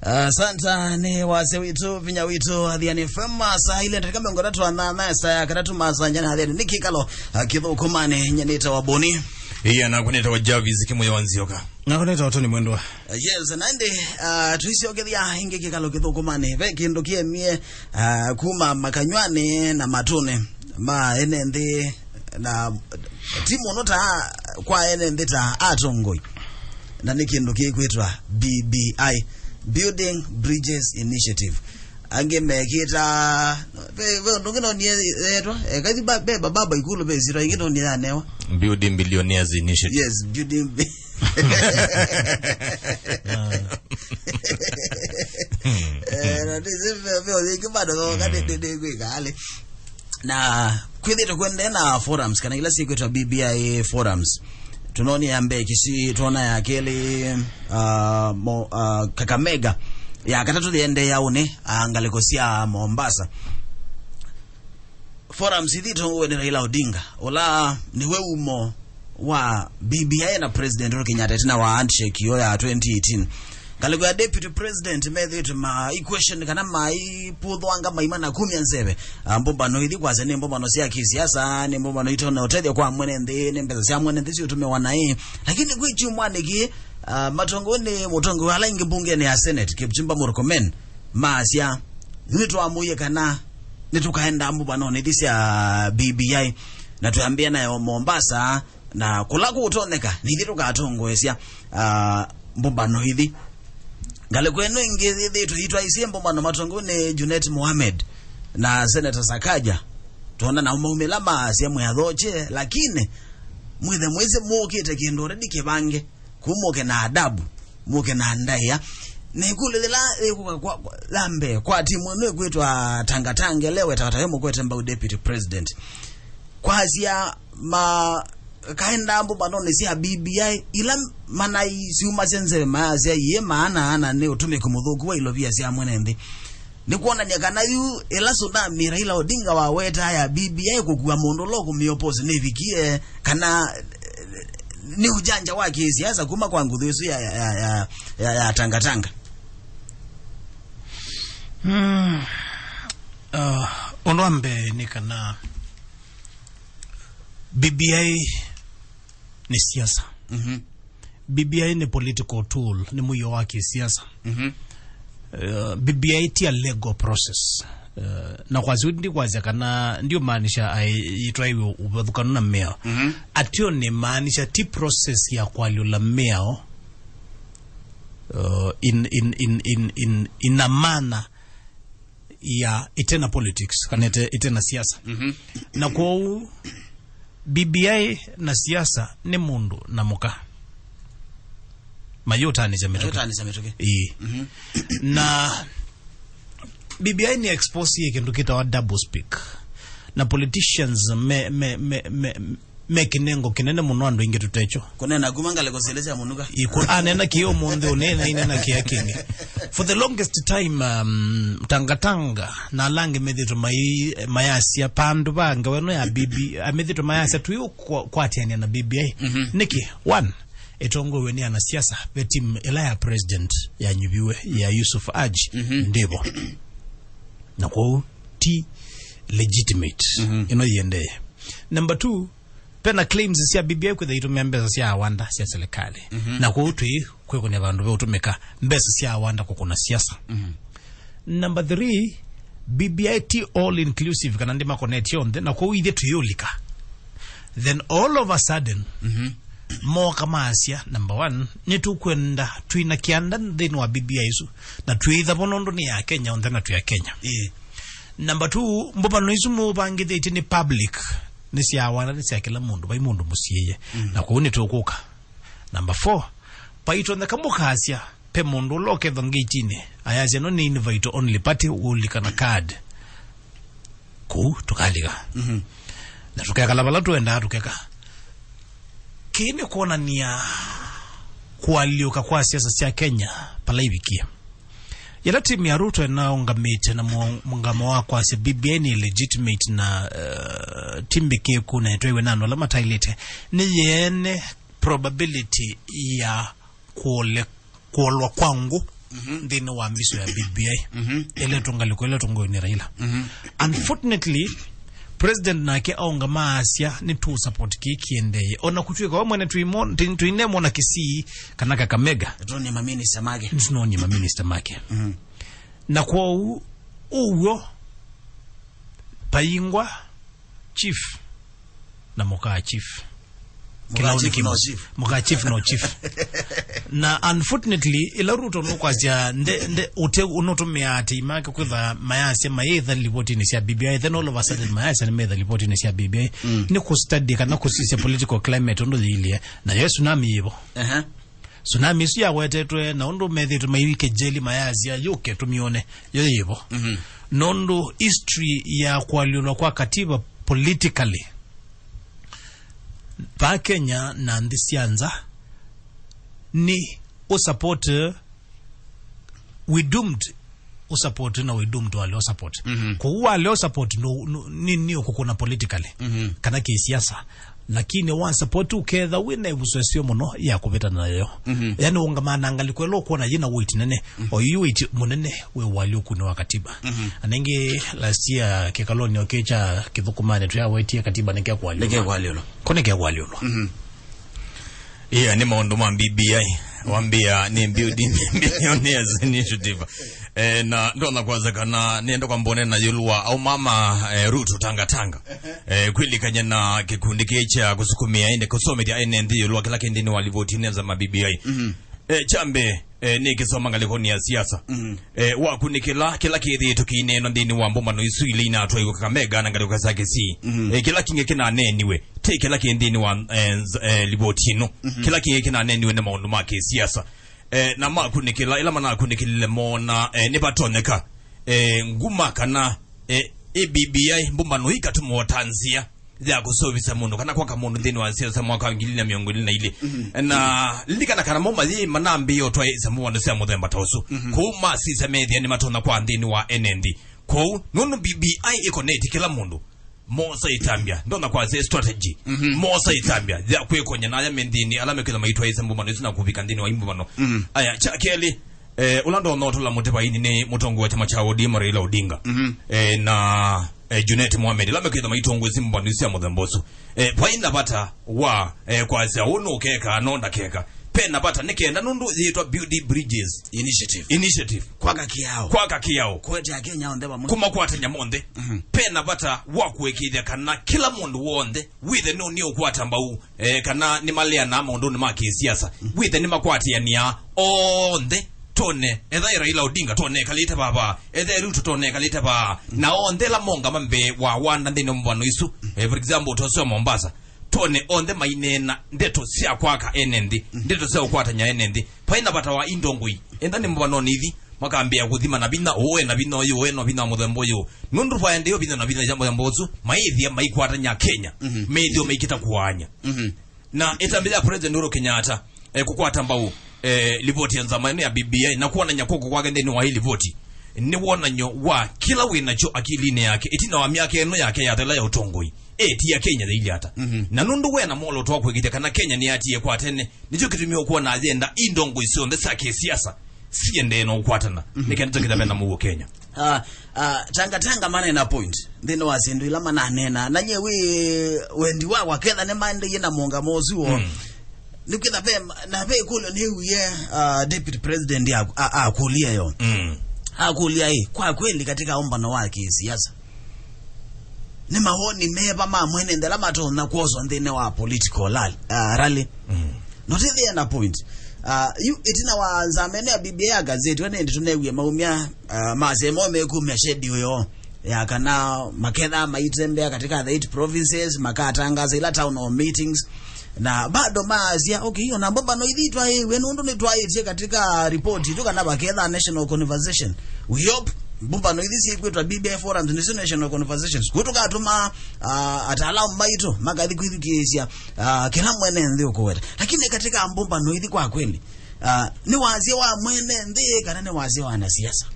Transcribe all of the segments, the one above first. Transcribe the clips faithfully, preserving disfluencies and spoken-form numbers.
Asanta, nĩ wasya witũ, vinya witũ, Athiani F M, saa ilĩ na ndatĩka mĩongo ĩtatũ na nana, saa ya katatũ masanja na Athiani. Nĩ kĩkalo, ah, kĩthũkũmanĩ, nyenĩte wa Boni. Iya, naku nĩtawa Jarvis Kĩmũyo wa Nzioka. Naku nĩtawa Tony Mwendwa. Ah, yes, na ĩndĩ, ah, tũisyokethya ĩngĩ kĩkalo kĩthũkũmanĩ. Ve kĩndũ kĩemie, ah, kuma makanyw'anĩ na matũnĩ ma ene nthĩ, na ti mũno ta kwa ene nthĩ ta atongoi, na nĩ kĩndũ kĩkwĩtwa B B I, Building Bridges Initiative. Angĩ mekĩta, ve, ve ũndũ ũngĩ nonie yetwa, eh, kathi ba, be baba ikulu ve siro ingĩ nonie yanewa. Building Billionaires Initiative. Yes, building bi- Eh, na ndĩsĩ ve, ve ũthĩngĩ bado thoka, ndĩ, ndĩ, ndĩ kwĩka alĩ. Na kwĩthĩtwe kwende na forums, kana ila syĩkwĩtwa B B I forums. Tũnoonie ya mbee Kisii, twona ya kelĩ, ah, mo, ah, Kakamega, ya katatũ yĩendeea ũnĩ, ah, ngalĩko sya Mombasa. Forums ithi itongowe nĩ Raila Odinga, ũla nĩwe umo wa B B I na President Uhuru Kenyatta ĩtina wa handshake yo ya twenty eighteen. Ngalĩko ya deputy president methĩtwe ma equation kana maipũthwanga maima na kumya nzeve, ah, mbũmbano ithi kwasya nĩ mbũmbano sya kĩsiasa, nĩ mbũmbano itona ũtethyo kwa mwene nthĩ, nĩ mbesa sya mwene nthĩ siũtũmĩwa naĩ. Lakini kwĩ kyumwanĩ kĩĩ, ah, matongowe nĩ mũtongoi wa ala ingĩ mbungenĩ ya Senate, Kipchumba Murkomen, masya, nĩtwamũie kana nĩtũkaenda mbũmbanonĩ ithi sya B B I, na twambĩa nayo Mombasa, na kũla kũtonyeka, nĩithyĩ tũkatongoesya, ah, mbũmbano ithi. Ngalĩko ĩno ĩngĩ yĩthĩtwe itwaisye mbũmbano matongowe nĩ Junet Mohamed na Senator Sakaja. Twona nao maumĩla maasya mwĩathokye, lakini mwĩthe mwĩsĩ mũkĩte kĩndũ already kĩvange. Kũu mũke na adabu, mũke na ndaĩa. Na ĩkũlyo yĩla yĩkũka kwa, kwa, ya mbee, kwa timu ĩno ĩkwĩtwa Tangatanga, ĩla ĩwetawa ta yo mũkwete mbau deputy president. Kwasya ma, kaenda mbũmbanonĩ sya B B I, ila manaisyumasya nzeve mayasya, iĩ maana ana nĩ ũtũmĩki mũthũku wa ilovia sya mwene nthĩ. Nĩ kwonany'a kana yu ĩla tsunami Raila Odinga wawetaa ya B B I kũkua mũndũ ũla ũkũmĩoppose nĩvikie, kana, eh, nĩ ũjanja wa kĩsiasa kuma kwa nguthu ĩsu ya, ya, ya, ya, ya Tangatanga. Mm. Uh, ũndũ wa mbee nĩ kana B B I nĩ siasa. Mhm. B B I nĩ political tool, nĩ mũio wa kĩsiasa. Mhm. Uh, B B I ti a legal process. Uh, na kwasya ũu ndikwasya kana ndiũmaanisha aĩ yĩtwaiwe ũvathũkanu na mĩao. Mhm. Ateo nĩmaanisha ti process ya kũalyũla mĩao, uh, in, in, in, in, in, ina maana ya ĩtena politics, kana ĩte-, ĩtena siasa. Mhm. Na kwoou, B B I na siasa nĩ mũndũ na mũka. Mayũtanĩsya mĩtũkĩ. Mayũtanĩsya mĩtũkĩ. Ĩĩ. Mhm. Na B B I nĩ expose yĩ kĩndũ kĩtawa double speak. Na politicians me, me, me, me, me kĩnengo kĩnene mũno andũ aingĩ tũtekyo. Kũneena kuma ngalĩko syelĩ sya mũnuka. Ĩkũ-, anena kĩĩ ũmũnthĩ, ũneena inena kĩa kĩngĩ. For the longest time, um, Tangatanga na ala angĩ methĩtwe mai-, mayasya pandũ va ngewa ĩno ya B B I, methĩtwe mayasya tũiũkwatĩanĩa na B B I. Mhm. Nĩkĩ? One, ĩtongoew'e nĩ anasiasa, ve team ĩla ya president yanyuviwe ya Yusuf Haji, mhm, ndĩvo. Na kwoou ti legitimate. Mhm. Ĩno yĩendee. Number two, vena claims sya B B I kwĩtha itũmĩa mbesa sya awanda sya serikali. Mhm. Na kwoou twĩ kwĩkũnĩa vandũ ve ũtũmĩka mbesa sya awanda kũkũna siasa. Mhm. Number three, B B I ti all inclusive kana ndĩmakonetye onthe, na kwoou ithyĩ twĩyũlika. Then all of a sudden, mhm, moka maasya, number one, nĩtũkwenda twĩna kĩanda nthĩnĩ wa B B I ĩsu, na twĩĩthavo nũndũ nĩ ya Kenya onthe na twĩ a Kenya. Ĩĩ. Number two, mbũmbanũ isu mũvangĩthĩtye nĩ public, nĩ sya wana, nĩ sya kĩla mũndũ, vai mũndũ mũsiĩĩe. Mm. Na kũu nĩtũkũka. Number four, vaitonyeka mũkasya, ve mũndũ ũla ũkethwa ngeitinĩ, ayasya, "No nĩ invite only party, ũũlika na card." Kũu tũkalika. Mhm. Na tũkekala vala tũendaa tũkeka. Kĩĩ nĩ kwonany'a kũalyũka kwa siasa sya Kenya vala ivikie. Yĩla timu ya Ruto ĩnaũngamĩte na mũngamo wa kwasya B B I nĩ legitimate na, uh, ti mbĩkĩku na ĩtwaiwe na andũ ala mataĩlĩte, nĩ yeene probability ya kũole-, kũolwa kwa ngũ Mhm. Nthĩnĩ wa mbisũ ya B B I. Mhm. Ĩletwe ngalĩko ĩla ĩtongoew'e nĩ Raila. Mhm. Unfortunately, president nake aũngama asya, "Nĩtũ support kĩĩ kĩendee." Ona kũtw'ĩka we mwene tũimo-, tũ-, tũinemwona Kisii kana Kakamega. Tũtonie maminista make. Nĩtũnonie maminista make. Mhm. Na kwoou, ũw'o, payingwa, chief, na mũkaa chief. Mũkaa chief no chief. Mũkaa chief no chief. Na unfortunately, ĩla Ruto nũkwasya nde, nde, ũte, ũnũtũmĩaa atei make kwĩtha mayasya mayĩtha lipotinĩ sya B B I, then all of a sudden mayasya nĩmetha lipotinĩ sya B B I. Mm. Nĩ kũstudy kana kũsisya political climate ũndũ yĩilyĩ. Na yo tsunami yĩvo. Aha. Tsunami ĩsu yawetetwe na ũndũ methĩĩtwe maiw'ĩke jeli mayasya, "Yũke tũmyone, yo yĩvo." Mhm. Nũndũ history ya kũalyũlwa kwa katiba politically vaa Kenya na nthĩ sya nza nĩ ũsupport, we doomed ũsupport na we doomed wale ũsupport. Mhm. Kwoou wale ũsupport no, no, nĩ, nĩ ũkũkũna politically, mhm, kana kĩsiasa. Lakini wa support ũketha wĩ na ĩvuso ĩseo mũno ya kũvĩtana nayo. Mhm. Yani ũngamaa na ngalĩko ĩla ũkwona yĩna weight nene. Mhm. O yu weight mũnene wĩ ũalyũkunĩ wa katiba. Mhm. Na ningĩ last year kĩkalonĩ o kĩ kya kĩthũkũmanĩ tũyawetie katiba nĩkekũalyũlwa. Nĩkekũalyũlwa. Ko nĩkekũalyũlwa. Mhm. Yeah, nĩ maũndũ ma B B I. Wambia nĩ building billionaires initiative. Eh, na ndonya kwanza kana nĩenda kwamba ũneena ĩũlũ wa au mama, eh, Ruto Tangatanga. Eh, kwĩlikany'a na kĩkundi kĩĩ kya kũsukumĩa ĩndĩ kũsomethya ene nthĩ ĩũlũ wa kĩla kĩ nthĩnĩ wa livoti nĩ nza ma B B I. Mhm. Eh, kyambe, eh, nĩkĩsoma ngalĩkonĩ ya siasa. Mhm. Eh, wakunĩkĩla kĩla kĩthĩĩtwe kĩineenwa nthĩnĩ wa mbũmbano isu ilĩ inatwaiwe Kakamega na ngalĩko sya Kisii. Mhm. Eh, kĩla kĩngĩ kĩnaneeniwe ti kĩla kĩ nthĩnĩ wa, eh, nz-, eh, livoti ĩno. Mhm. Kĩla kĩngĩ kĩnaneeniwe nĩ maũndũ ma kĩsiasa. Eh, na makunĩkĩla, ĩla manakunĩkĩlile moona, eh, nĩvatonyeka, eh, nguma kana, eh, ĩ B B I mbũmbano ikatũmĩwa ta nzĩa ya kũseũvĩsya mũndũ kana kwaka mũndũ nthĩnĩ wa siasa mwaka wa ngili ilĩ na mĩongo ĩlĩ na ilĩ. Mhm. Na lilikana kana mo mayĩ manambĩĩe ũtwaĩĩsya mbũmbano sya mũthemba ta ũsu. Mhm. Kwoou masisya methĩa nĩmatonya kwa nthĩnĩ wa ene nthĩ. Kwoou, nũndũ B B I ĩkoneti kĩla mũndũ, moosa ĩtambya, ndonya kwasya strategy. Mhm. Moosa ĩtambya ya kwĩkony'a na aya me nthĩnĩ, ala mekwĩtha maitwaĩĩsya mbũmbano isu na kũvika nthĩnĩ wa imbũmbano. Mhm. Aya, kya kelĩ, eh, ũla ndonya ũtũla mũtĩ vaini nĩ mũtongoi wa kyama kya O D M Raila Odinga. Mhm. Eh, na, eh, Junet Mohamed, ala mekwĩtha maitongoesya mbũmbano isu sya mũthemba ũsu. Eh, vai na vata wa, eh, kwasya ũũ nũkeka, no ndakeka. Pe na vata nĩ kenda nũndũ yĩtwa Build Bridges Initiative. Initiative. Kwaka kĩao. Kwaka kĩao. Kũete Akenya onthe vamwe. Kũmakwatany'a monthe. Mhm. Pe na vata wa kũĩkĩĩthya kana kĩla mũndũ w'onthe wĩthe nũ-, nĩũkwata mbau, eh, kana nĩmaleanaa maũndũnĩ ma kĩsiasa. Mhm. Wĩthe nĩmakwatĩanĩaa onthe, tone, etha ĩ Raila Odinga, tone ekalĩte vava, etha ĩ Ruto, tone ekalĩte vaa. Mhm. Na onthe ala mongama mbee wa wanda nthĩnĩ wa mbũmbano isu. Mhm. Eh, for example, tose wa Mombasa, tone onthe maineena ndeto sya kwaka ene nthĩ, mhm, ndeto sya ũkwatany'a ene nthĩ. Vai na vata wa indongoi, enda nĩ mbũmbanonĩ ithi, makambĩĩa kũthima na vinya ũũ, ena vinya ũyũ, ena vinya wa mũthemba ũyũ. Nũndũ vaendee ũvinya na vinya ya mũthemba ũsu, maĩthĩa maikwatany'a Kenya, mhm, meĩthĩwa maikĩta kũaany'a. Mhm. Na ĩtambya ya President Uhuru Kenyatta, eh, kũkwata mbau, eh, livoti ya nzama ĩno ya B B I na kwonany'a kw'oko kwake nthĩnĩ wa ĩ livoti, nĩ wonany'o wa kĩla wĩ nakyo akilinĩ yake ĩtina wa myaka ĩno yake yathela ya ũtongoi. Etia Kenya yailye ata? Mhm. Na nũndũ we na mwolooto wa kũĩkĩĩthya kana Kenya nĩyatie kwa tene, nĩkyo kĩtumi ũkwona ayenda indongoi syonthe sya kĩsiasa siendee na ũkwatana. Mhm. Nĩ kenda tũkĩtha vena mũuo Kenya. Ah, ah, Tangatanga mane na point nthĩnĩ wa syĩndũ ila mananeena. Na nyie wĩ wendi wakwa ketha nĩmaendeie na mũngamo ũsu woo. Mm. Nĩkwĩtha ve, na ve ĩkũlyo nĩwie, ah, Deputy President a-, a-, akũlya yo. Mm. Akũlya ĩ, kwa kweli katika ũmbano wa kĩsiasa, nĩ mawoni meva ma mwene nthĩ ala matonya kwoswa nthĩnĩ wa political rally, ah, rally? Mm. Notethĩa na point. Ah, yu ĩtina wa nzama ĩno ya B B I ya gazeti, we nĩndĩ tũnewie maumya, ah, masemo mekumya schedule yo ya kana maketha maitembea katika the eight provinces, makatangaza ila town hall meetings. Na bado maasya, okay, ona mbũmbano ithi twaĩwe nũndũ nĩtwaĩtye katika report itũ kana vaketha national conversation. We hope mbũmbano ithi syĩkwĩtwa B B I forums nĩsyo national conversations. Kwĩ tũkatũma, ah, ataalamu maitũ makathi kwĩthukĩĩsya, ah, kĩla mwene nthĩ ũkũweta. Lakini katika mbũmbano ithi kwa kweli, ah, nĩ wasya wa mwene nthĩ kana nĩ wasya wa wanasiasa?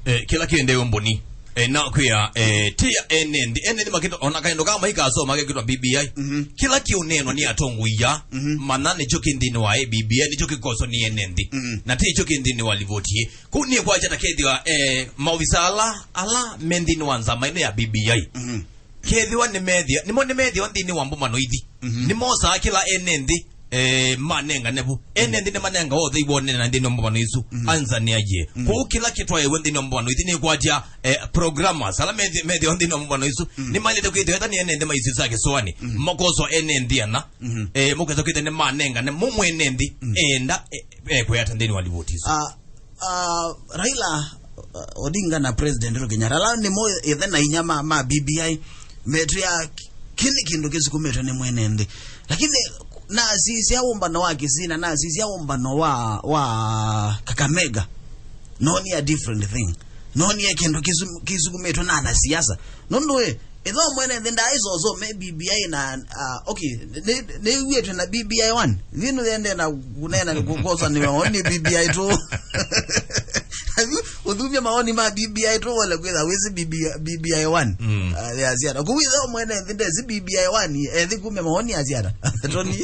Eh, kĩla kĩendee ũmboni, Eh, na kwĩa, eh, ti ya ene nthĩ. Ene nthĩ makĩtwa, ona kaendo kama ikasoma gekĩtwa B B I. Mhm. Kĩla kĩũneenwa nĩ atongoi aa, mhm, mana nĩkyo kĩ nthĩnĩ wa B B I, nĩkyo kĩkoswa nĩ ene nthĩ. Mhm. Na ti kyo kĩ nthĩnĩ wa livoti ĩ. Kũu nĩ kwakya ta kethĩwa, eh, maovisa ala, ala me nthĩnĩ wa nzama ĩno ya B B I. Mhm. Kethĩwa nĩmethĩa, nĩmo nĩmethĩwa nthĩnĩ wa mbũmbano ithi. Mhm. Nĩmosaa kĩla ene nthĩ, eh, manengane vu. Ene nthĩ nĩmanengawa ũthei wonene na nthĩnĩ wa mbũmbano isu. Mhm. Anza nĩ aye. Mhm. Kwoou kĩla kĩtwaĩwe nthĩnĩ wa mbũmbano ithi nĩkwatya, eh, programmers. Ala methi-, methĩwa nthĩnĩ wa mbũmbano isu. Mhm. Nĩmaĩlĩte kwĩthĩwa ethwa nĩ ene nthĩ maisisa kĩsũanĩ. Mhm. Makoswa ene nthĩ ana. Mhm. Eh, mũkethwa kwĩthĩa nĩmanengane. Mũ mwene nthĩ. Mhm. Enda, eh, eh, kwĩata nthĩnĩ wa livoti isu. Ah, ah, Raila, ah, Odinga na President Uhuru Kenyatta, ala nĩmo ĩthe na inya ma, ma B B I, metwĩa ki-, kĩĩ nĩ kĩndũ kĩsukumĩtwe nĩ mwene nthĩ. Lakini nasisya ũmbano wa Kisii na nasisya ũmbano wa, wa Kakamega, noonie a different thing. Noonie kĩndũ kĩsu-, kĩsukumĩtwe na anasiasa. Nũndũ ĩ, ĩtho mwene nthĩ ndaaĩsoso me B B I na, ah, okay, nĩ, nĩ, nĩw'ĩtwe na B B I one. Thĩ nũyende na kũneena nĩ kũkosa nĩ maoni B B I two. Ũthumya maoni ma B B I two wole kwĩtha wĩsĩ B B I, B B I one. Mm. Ah, ya siata. Kũu ĩtho mwene nthĩ ndesĩ B B I one, ethi kumya maoni ya siata. Tony.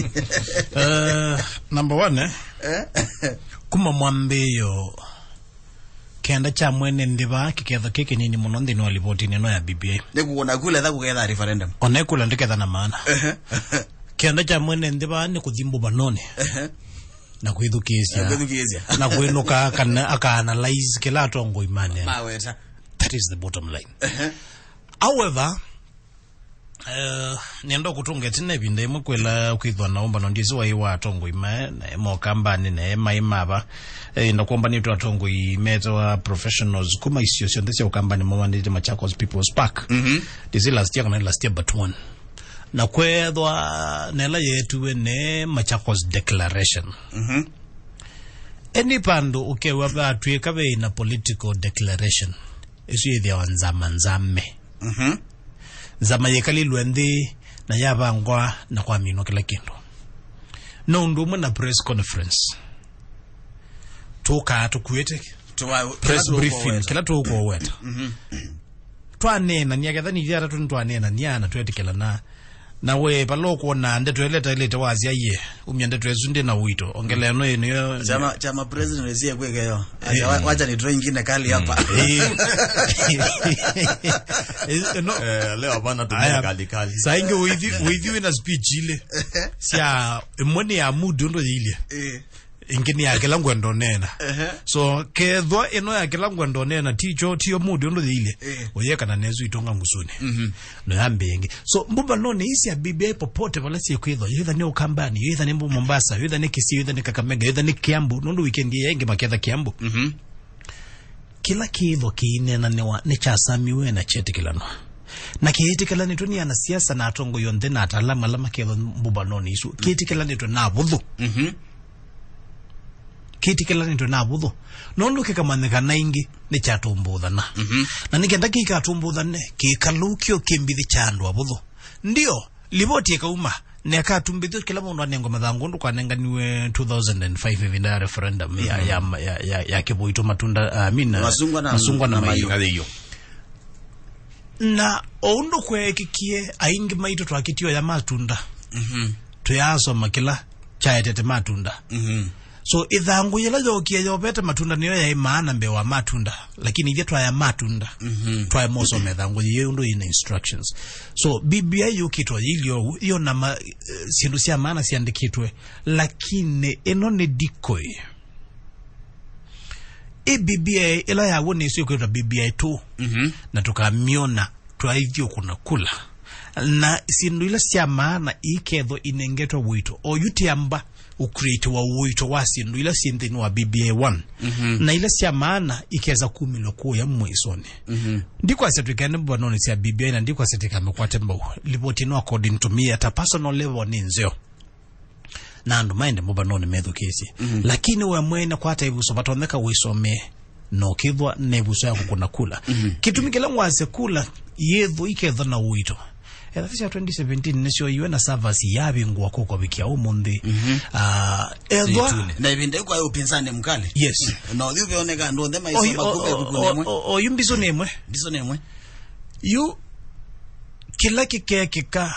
Eh, number one, eh? Eh? Kuma mwambĩĩo, kĩanda kya mwene nthĩ vaa kĩkethwa kĩ kĩnini mũno nthĩnĩ wa livoti ĩno ya B B I. Nĩ kũkũna kula etha kũketha referendum. Ona ĩkula ndĩketha na maana. Ehe. Kĩanda kya mwene nthĩ vaa nĩ kũthi mbũmbanonĩ. Ehe. Na kwĩthukĩĩsya. Na kwĩthukĩĩsya. Na kwĩnũka kana aka analyze kĩla atongoi manena. Maweta. That is the bottom line. Ehe. However, eh, nĩenda kũtũnga ĩtina ĩvinda ĩmwe kwĩla kwĩthwa na ũmbano ndyĩsĩ waĩ wa atongoi mae, na e mokambanĩ, na e maĩ mava. Eh, na kwombanĩtwe atongoi metawa professionals kuma isio syonthe sya ũkambanĩ momanĩte Machakos People's Park. Mhm. Ndyĩsĩ last year kana last year but one. Na kwethwa nela yeetiwe ne Machakos Declaration. Mhm. Eni vandũ ũkew'a vatw'ĩka ve na political declaration. Ĩsu yĩthĩawa nzama nzame. Mhm. Nzama yĩkalilwe nthĩ na yavangwa na kwaminwa kĩla kĩndũ. No ũndũ ũmwe na press conference. Tũkaa tũkuĩte press briefing, kĩla tũkũweta. Mhm. Twaneenania, ketha nĩ ithyĩ atatũ nĩtwaneenania na twetĩkĩlana. Na we, vala ũkwona ndeto ĩla ĩtaĩlĩte wasya, ye, umya ndeto ĩsu ndĩ na ũito. Ongela ĩno ĩ nĩyo. Chama, chama president wĩsie kwĩka ĩyo. Acha, eh, wa-, wacha nitoe ingine kali hapa. Mm. Eh. Eh, no. Eh, leo hapana tumia kali kali. Saa ingĩ ũithi, ũithi wĩna speech ile. Sya, ĩmwe nĩ ya mood ũndũ yĩilye. Eh. Ĩngĩ nĩ ya kĩla ngwenda ũneena. Ehe. So, kethwa ĩno ya kĩla ngwenda ũneena, ti kyo, tiyo mood ũndũ yĩilye. Eh. Ũyekana nesu itonga ngusunĩ. Mhm. No yambĩĩa ĩngĩ. So, mbũmbanonĩ ii sya B B I popote vala syĩkwĩthwa, yoitha nĩ Ũkambani, yoitha nĩ Mombasa, yoitha nĩ Kisii, yoitha nĩ Kakamega, yoitha nĩ Kiambu, nũndũ weekend ĩya ĩngĩ maketha Kiambu. Mhm. Kĩla kĩĩthwa kĩineenanĩwa nĩkyasamiwe na kyetĩkĩlanwa. Na kĩĩtĩkĩlanĩtwe nĩ anasiasa na atongoi onthe na ataalamu ala makethwa mbũmbanonĩ isu. Kĩĩtĩkĩlanĩtwe na avũthũ. Mhm. Kĩĩtĩkĩlanĩtwe na avũthũ. Nũndũ kĩkamanyĩka na ĩngĩ nĩkyatũmbũthana. Mhm. Na nĩ kenda kĩikatũmbũthane, kĩkalũkyo kĩmbithĩ kya andũ avũthũ. Ndio, livoti ĩkauma, na ĩkatumbĩthw'a kĩla mũndũ anengwe mathangũ ũndũ kwanenganiwe two thousand and five ĩvinda ya referendum ya, mhm, ya, ya, ya, ya kĩvũitũ matunda, I mean, masungwa na, masungwa na, na maiũ. Maiũ. Na o ũndũ kweekĩkie, aingĩ maitũ twakĩtie oya matunda. Mhm. Tũyaasoma kĩla kyaetete matunda. Mhm. So, ĩthangũ yĩla yookie yovete matunda nĩyo yaĩ maana mbee wa matunda, lakini ithyĩ twaya matunda, mhm, twaya mosoma ĩthangũ yĩĩ ũndũ yĩna instructions. So, B B I yũkĩtwe yĩilye ũu, yona ma-, eh, syĩndũ sya maana syandĩkĩtwe, lakini ĩno nĩ decoy. Ĩ B B I ĩla yaw'o nĩsyo ĩkwĩtwa B B I two, mhm, na tũkamyona twaithyũkũna kula. Na syĩndũ ila sya maana ikethwa inengetwe ũito, oyu tiamba ũcreate wa ũito wa syĩndũ ila syĩ nthĩnĩ wa B B I one. Mhm. Na ila sya maana ikesa kumĩlwa kũya mwĩsonĩ. Mhm. Ndikwasya twĩkane mbũvanonĩ sya B B I na ndikwasya tĩkamĩkwate mbau. Livoti ĩno, according to me, at a personal level, nĩ nzeo. Na andũ maende mũvanonĩ methukĩĩsye. Mhm. Lakini we mwene kwata ĩvuso vatonyeka wĩsomee, na ũkĩthwa na ĩvuso ya kũkũna kula. Mhm. Kĩtumi kĩla ngwasya kula yĩthũ ikethwa na ũito, Etha sya twenty seventeen nĩsyoiwe na servers yavingũa kũkovikia ũmũnthĩ. Mhm. Ah, ethwa Ĩtunĩ. Na ĩvinda ĩu kwaĩ ũpinzani mkali. Yes. Na ũthiũ veoneka andũ onthe maisema kumbe ĩvukunĩ ĩmwe. Oyu mbiso nĩ ĩmwe. Mbiso nĩ ĩmwe. Yu kĩla kĩkekĩka,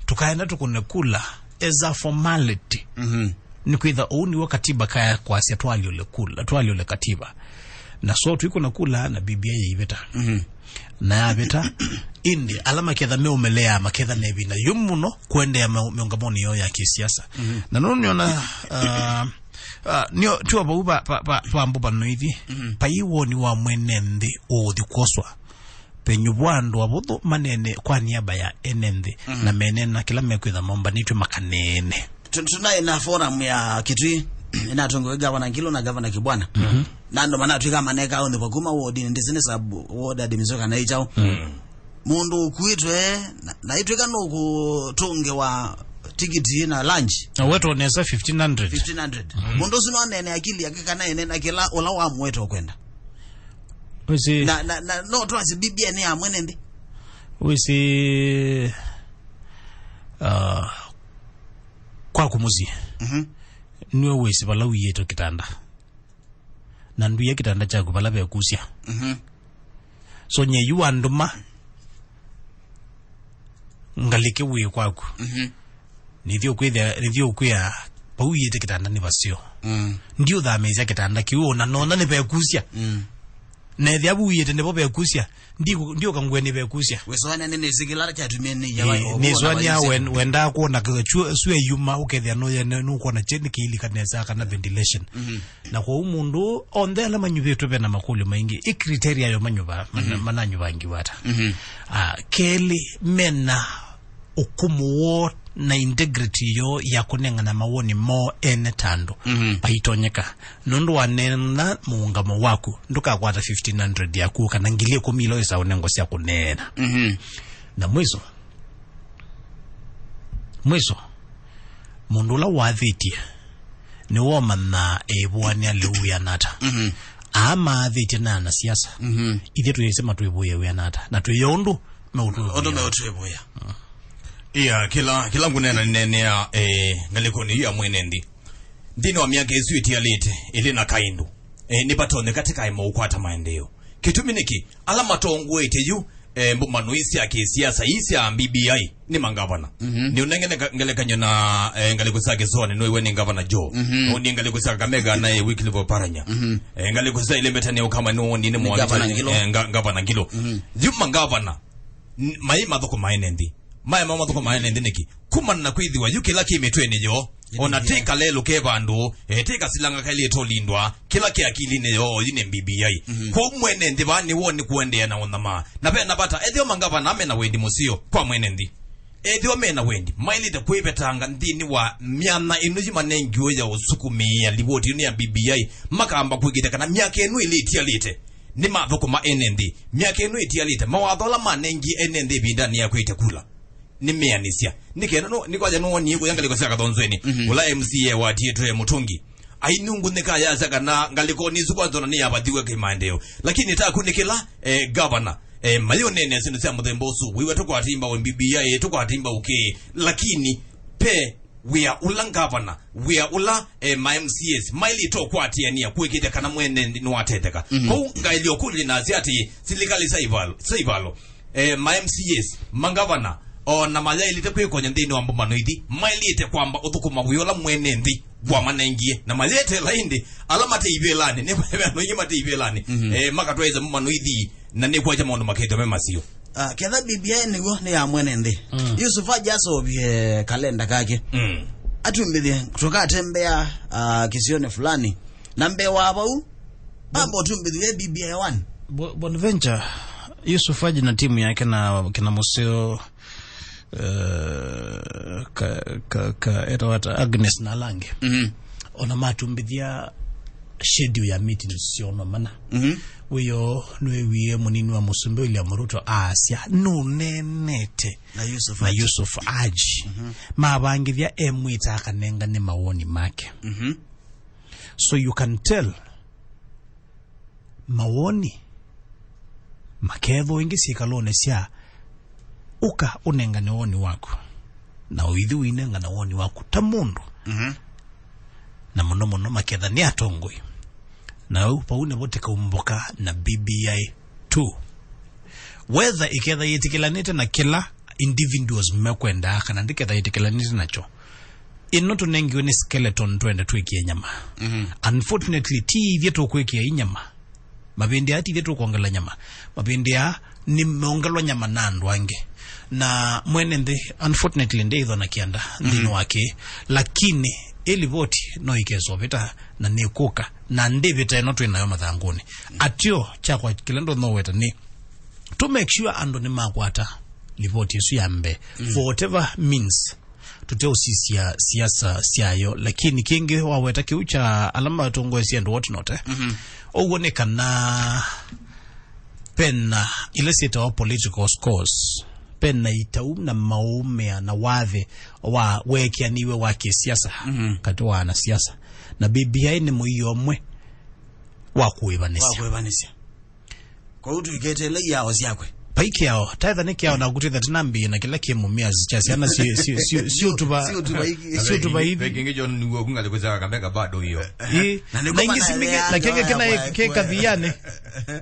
tũkaenda tũkũne kula as a formality. Mhm. Nĩkwĩtha ũu nĩw'o katiba kaya kwasya twalyũle kula, twalyũle katiba. Na so twĩkũna kula na B B I yaivĩta. Mhm. Na yavĩta, ĩndĩ ala maketha meũmeleaa maketha na ĩvinda yũmũ mũno kũendeea mĩũngamonĩ yoo ya kĩsiasa. Mhm. Na nũndũ nĩona, ah, ah, nĩo, tyo vau va, va, va, va mbũvano ithi, mhm, vai woni wa mwene nthĩ ũũthi kwoswa. Venyu vwa andũ avũthũ manene kwa niaba ya ene nthĩ, mhm, na menena kĩla mekwĩtha mombanĩtw'e makaneene. Tu-, tunaĩ na forum ya Kitui, ĩnatongoew'e Gavana Ngilu na Gavana Kibwana. Mhm. Na andũ manatw'ĩka maneka ũnthĩvo kuma wodinĩ, ndĩsĩ nĩ sub ward admin kana ĩ kyaũ. Mm. Mũndũ ũkuĩtwe, na, na ĩtw'ĩka nũkũtũngĩwa tikiti na lunch. Na wetwo nesa fifteen hundred. Fifteen hundred. Mm. Mũndũ ũsu nonene akili yake kana ene na kĩla ũla wamweta ũkwenda. Wĩsĩ Na, na, na, no twasye B B I nĩ ya mwene nthĩ. Wĩsĩ, ah, kwaku mũsyĩ. Mhm. Nĩwe wĩsĩ vala ũiĩte kĩtanda. Na nduie kĩtanda kyaku vala vekusya. Mhm. So nye yu andũma ngalĩke wĩ kwaku. Mhm. Nĩthiĩ ũkwĩthĩa, nĩthiĩ ũkwĩa, vau ũiĩte kĩtanda nĩ vaseo. Mm. Ndiũthamĩĩsya kĩtanda kĩu, ona nona nĩ vekusya. Mm. Na ethĩa vu ũiĩte nĩvo vekusya, ndiku-, ndiũka ngũe nĩ vekusya. Wĩsũanĩa nĩ nĩsĩ kĩla kyatumie nĩ ya Ĩĩ, wa-, nĩsũanĩa ũkũona wen-, wendaa kuona kachua, sua yuma, ũkethĩa nũye, nĩ-, nũkwona kye nĩ kĩilika nesa kana ventilation. Mhm. Na kwoou mũndũ onthe ala manyuvĩtwe vena makũlyo maingĩ, ĩ criteria yo manyuva, mana-, Mhm. mananyuvangiwa ata? Mhm. Ah, kelĩ, mena ũkũmũ woo na integrity yoo ya kũnengana mawoni moo ene ta andũ. Mhm. Vaitonyeka. Nũndũ waneena mũũngamo waku, ndũkakwata fifteen hundred yaku kana ngili ĩkũmi ila wĩsa ũnengo sya kũneena. Mhm. Na mwiso, mwiso, mũndũ ũla wathĩtye nĩwomanyaa ĩvũanĩa lĩu wĩana ata. Mhm. Aa maathĩtye na anasiasa. Mhm. Ithyĩ twĩsĩ matwĩvũĩe wĩana ata. Na twĩyo ũndũ meũtwĩvũĩa. Ũndũ meũtwĩvũĩa. Mm. Ia, kĩla, kĩla ngũneena nĩneenea, eh, ngalĩkonĩ yu ya mwene nthĩ. Nthĩnĩ wa myaka ĩsu ĩtialĩte, ĩlĩ na kaĩndũ, eh, nĩvatonyeka tĩkaema ũkwata maendeeo. Kĩtumi nĩkĩ? Ala matongoetye yu, eh, mbũmano ii sya kĩsiasa, ii sya B B I, nĩ mangavana. Mhm. Nĩũnenge neka-, ngelekany'o na, eh, ngalĩko sya Kĩsũanĩ nũĩwe nĩ Ngavana Joe. Mhm. Nũndĩ ngalĩko sya Kakamega naĩ Wycliffe Oparanya. Mhm. Eh, ngalĩko sya Ĩlembeta nĩ Ũkama nĩwonie nĩ Nĩ Mwangĩ Gavana Ngilu. Eh, nga-, Ngavana Ngilu. Mhm. Yu mangavana, n-, maĩ mathũkũma ene nthĩ. Maĩ ma mathũkũma ene nthĩ nĩkĩ? Kumana na kwĩthĩwa yu kĩla kĩ mĩtwenĩ yoo, ona ti kalelũ ke vandũ, eh, ti kasilanga kailĩte ũlindwa, kĩla kĩ akilinĩ yoo, yu nĩ B B I. Mhm. Kwoou mwene nthĩ vaa nĩwoni kũendeea na ũnyamaa. Na ve na vata, ethĩwa mangavana mena wendi mũseo kwa mwene nthĩ. Ethĩwa mena wendi, maĩlĩte kwĩvetanga nthĩnĩ wa myanya ĩno yu manengiwe ya ũsukumĩĩa livoti ĩno ya B B I, makamba kũĩkĩĩthya kana myaka ĩno ĩlĩ ĩtialĩte nĩmathũkũma ene nthĩ. Myaka ĩno ĩtialĩte, mawatho ala manengie ene nthĩ ĩvindanĩ ya kwĩtya kula nĩmeanĩsya. Nĩ kenda no, nĩ kwaja nĩwonie kũya ngalĩko sya Kathonzweni, mhm, ũla M C A watiĩtwe Mũtũngi. Ainyungunĩka yasya kana ngalĩkonĩ ĩsu kwanza ona nĩyavathiw'e kĩmaendeeo. Lakini takunĩkĩla, eh, gavana, eh, mayũneenea syĩndũ sya mũthemba ũsu. Wĩw'a tũkwatĩe mbau B B I, tũkwatĩe mbau kĩ. Lakini pe wĩa ũla ngavana, wĩa ũla, eh, ma M C As maĩlĩte ũkwatĩanĩa kũĩkĩĩthya kana mwene nthĩ nĩwatetheka. Mhm. Kwoou ngaĩlyo kũlĩ nasya atĩ silikalĩ sya ivalo, sya ivalo, eh, ma M C As, mangavana, o na mayaĩlĩte kwĩkonya nthĩnĩ wa mbũmbano ithi, maĩlĩte kwamba ũthũkũma wĩa ũla mwene nthĩ wamanengie, na mayeteela ĩndĩ ala mate ivĩlanĩ, nĩ andũ aingĩ mate ivĩlanĩ, mhm, eh, makatwaĩĩsya mbũmbano ithi, na nĩkwakya maũndũ makethĩwa me maseo. Ah, ketha B B I nĩw'o nĩ ya mwene nthĩ. Mm. Yusuf Haji aseũvye kalenda kake. Mm. Atumbĩthye, tũkatembea, ah, kĩsionĩ fulani. Na mbee wa vau, Bon- amba ũtumbĩthye B B I one. Bo-, Bonaventure, Yusuf Haji na timu yake na kĩna mũseo, eh, ka, ka, ka, etawa ata, Agnes na ala angĩ. Mhm. Ona matumbĩthya schedule ya meetings syoo no mana. Mhm. Wĩoo nĩwĩwie mũnini wa mũsumbĩ William Ruto aasya nũneenete na Yusuf na Haji. Yusuf Haji. Mhm. Mavangĩthya emwĩta akanengane mawoni make. Mhm. So you can tell mawoni makethwa ĩngĩ syĩkalonĩ sya Ũka ũnengane woni waku. Na ũithi ũinengana woni waku ta mũndũ. Mhm. Na mũno mũno maketha nĩ atongoi. Na ũu vau nĩvo tĩkaumbũka na B B I two. Whether ĩketha yĩtĩkĩlanĩte na kĩla individuals mekwendaa kana ndĩketha yĩtĩkĩlanĩte nakyo, ĩno tũnengiwe nĩ skeleton twende twĩkĩe nyama. Mhm. Unfortunately, ti ithyĩ tũkwĩkĩa inyama. Mavĩndĩ aa ti ithyĩ tũkwongela nyama. Mavĩndĩ aa nĩ meongelwa nyama na andũ angĩ. Na mwene nthĩ, unfortunately, ndĩithwa na kĩanda nthĩnĩ Mhm. wa kĩĩ. Lakini, ĩ livoti no ĩkesovĩta na nĩkũka. Na ndĩvĩta ĩno twĩ nayo mathangũnĩ. Atyo, kyakwa kĩla ndonoweta nĩ to make sure andũ nĩmakwata livoti ĩsu ya mbee. Mm. For whatever means, tũteũsisya siasa syayo, lakini kĩngĩ waweta kĩu kya ala matongoesye andũ what not, eh? Mhm. Ũw'o nĩ kana pena ila syĩtawa political scores, pena itau na maũmĩa na wathĩ wa weekĩaniw'e wa kĩsiasa Mhm. katĩ wa anasiasa. Na B B I nĩ mũio ũmwe wa kũĩvanĩsya. Wa kũĩvanĩsya. Kwoou twĩketele iao syakwe. Vai kĩao, taetha nĩ kĩao na kũtwĩtha tinambĩĩe na kĩla kĩ mũmĩa kya syana si-, si-, si-, siũtuva, Siũtuva iki. Siũtuva ithi. Ve kĩngĩ kyo nĩw'o kungalĩ kũsaka kameka bado hiyo. Ĩ, Na nĩko na ingĩ si mingĩ, manaeleanga na kĩngĩ kĩna waya kĩ kwa- kavianĩ.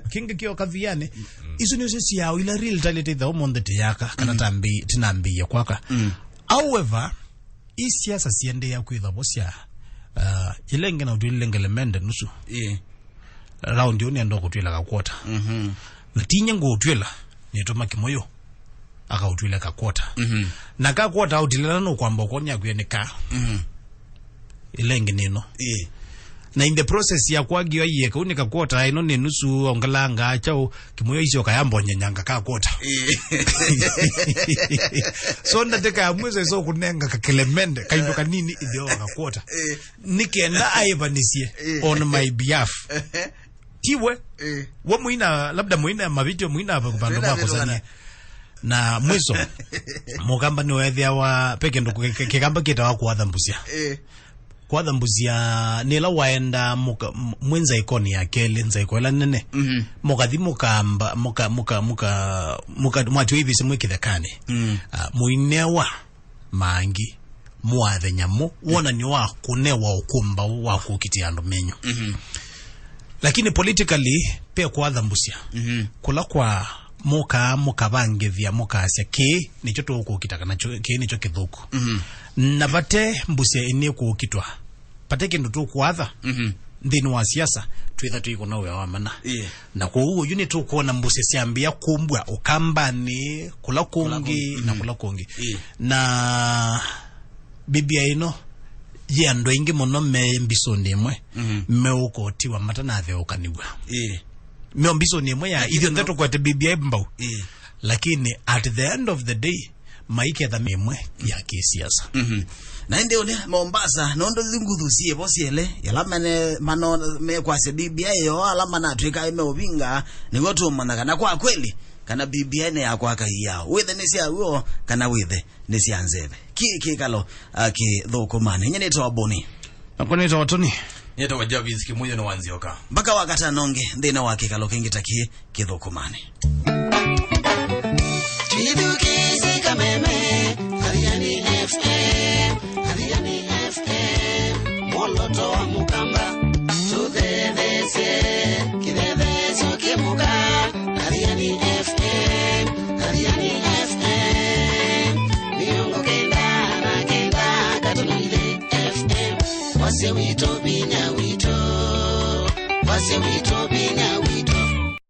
Kĩngĩ kĩo kavianĩ. Isu nĩsyo syao ila real talĩte itha ũmũnthĩ tĩyaka, kana Mm. tambi-, tinambĩĩe kwaka. Mm. However, i siasa siendeea kwĩthwa vo sya, uh, yĩla ĩngĩ na ũtwĩlile ngelemende nusu. Ĩ. Raundi ũũ nĩenda kũtwĩla kakwota. Mhm. Na tinye ngũũtwĩla, nĩtũma Kĩmũyũ akaũtwĩle kakwota. Mhm. Na kakwota aũtilĩla nũkwamba ũkonia kwĩanĩka. Mhm. Ĩla ĩngĩ nĩno. Ĩ. Na in the process ya kwagio aiye, kau nĩ kakwota, ĩno nĩ nusu, ongelanga kyaũ, Kĩmũyũ isyoka yambonyanyanga kakwota. Ĩ. So ndatĩka ya mwiso iso kũnenga kakelemende, kaindo kanini itheo kakwota. Ĩ. Nĩ kenda aĩvanisye Ĩ. on my behalf. Ehe. Tiwe. Ĩ. We mũina, labda mũina mavitio, mũina vandũ Twĩna ma vitu kũsania. Kana. Na mwiso, mũkamba nĩweethĩawa, pe kĩndũ kĩ-, kĩ-, kĩkamba kĩtawa kũatha mbusya. Ĩ. Kũatha mbusya nĩ ĩla waenda mũka-, m-, mwĩ nzaĩkonĩ ya kelĩ, nzaĩko ĩla nene. Mhm. Mũkathi mũkamba, mũka-, mũka-, mũka-, mũka-, mwatiwa ivĩsĩ mwĩ kĩthekanĩ. Mm. Ah, mũinewa maangi, mũathe nyamũ, wonany'o wa kũnewa ũkũmbaũ wa kũkitĩa andũ menyu. Mhm. Lakini politically, pe kũatha mbusya. Mhm. Kũla kwa mũkaa, mũkavangĩthya, mũkasya, "Kĩĩ nĩkyo tũkũkita," kana, "Kyo-, kĩĩ nĩkyo kĩthũku." Mhm. Na vate mbusya ĩnĩ kũkitwa, vate kĩndũ tũkũatha Mhm. nthĩnĩ wa siasa, twĩtha tũikũna wĩa wa mana. Ĩĩ. Na kwoou ũyu nĩtũkwona mbusya syambĩa kũmbwa Ũkambanĩ, kũla kũngĩ, kũngĩ, na mhm. kũla kũngĩ. Ĩĩ. Na B B I ĩno yĩ andũ aingĩ mũno me mbisũnĩ ĩmwe, Mhm. meũkotiwa matanatheũkanĩw'a. Ĩĩ. Me mbisũnĩ ĩmwe ya Lakini ithyonthe no- tũkwete B B I mbau. Ĩĩ. Lakini at the end of the day, maiketha mĩmwe ya kĩsiasa. Mhm. Na ĩndĩ ũnĩ Mombasa, nũndũ nguthu syĩvo syelĩ, yala mene, mano, mekwasya B B I yo, ala manatwĩka meũvinga, nĩw'o tũmanya kana kwa kweli, kana B B I nĩ ya kwaka iao. Wĩthe nĩ sya w'o, kana wĩthe nĩ sya nzeve. Kĩ kĩkalo, a, kĩthũkũmanĩ. Nye nĩtawa Boni. Nakwa nĩtawa Tony. Nĩtawa Jarvis Kĩmũyũ nĩ wa Nzioka. Mpaka wakatano ũngĩ, nthĩnĩ wa kĩkalo kĩngĩ ta kĩĩ kĩthũkũmanĩ. Kĩthũkĩ-